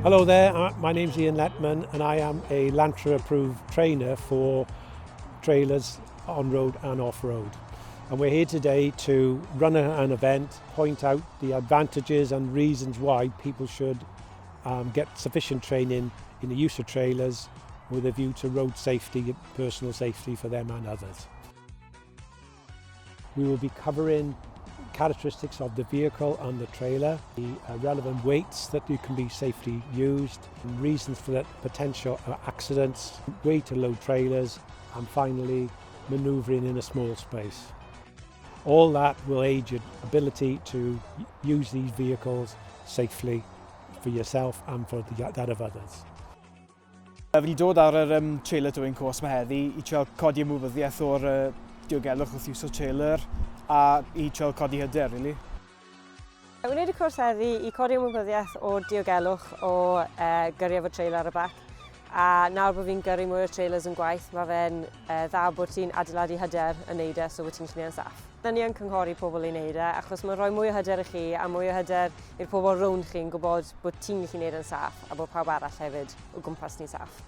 Hello there, my name's Ian Letman and I am a Lantra approved trainer for trailers on road and off road. And we're here today to run an event, point out the advantages and reasons why people should get sufficient training in the use of trailers with a view to road safety, personal safety for them and others. We will be covering characteristics of the vehicle and the trailer, the relevant weights that you can be safely used, reasons for that potential accidents, way to load trailers, and finally manoeuvring in a small space. All that will aid your ability to use these vehicles safely for yourself and for that of others. Fi wedi dod ar yr trailer towing course 'ma heddi i trio codi ymwybyddiaeth o'r diogelwch wrth iwso trailer a i trio codi hyder, really. Fi'n gwneud y cwrs heddi i codi ymwybyddiaeth o diogelwch o gyrru efo trailer ar y bac. A nawr bod fi'n gyrru mwy o trailers yn gwaith, mae fe'n dda bod ti'n adeiladu hyder yn neud e, so bod ti'n gallu neud yn saff. Da ni yn cynghori pobl i wneud e, achos mae'n rhoi mwy o hyder i chi a mwy o hyder i'r pobl rownd chi'n gwybod bod ti'n gallu neud yn saff a bod pawb arall hefyd o gwmpas ni'n saff.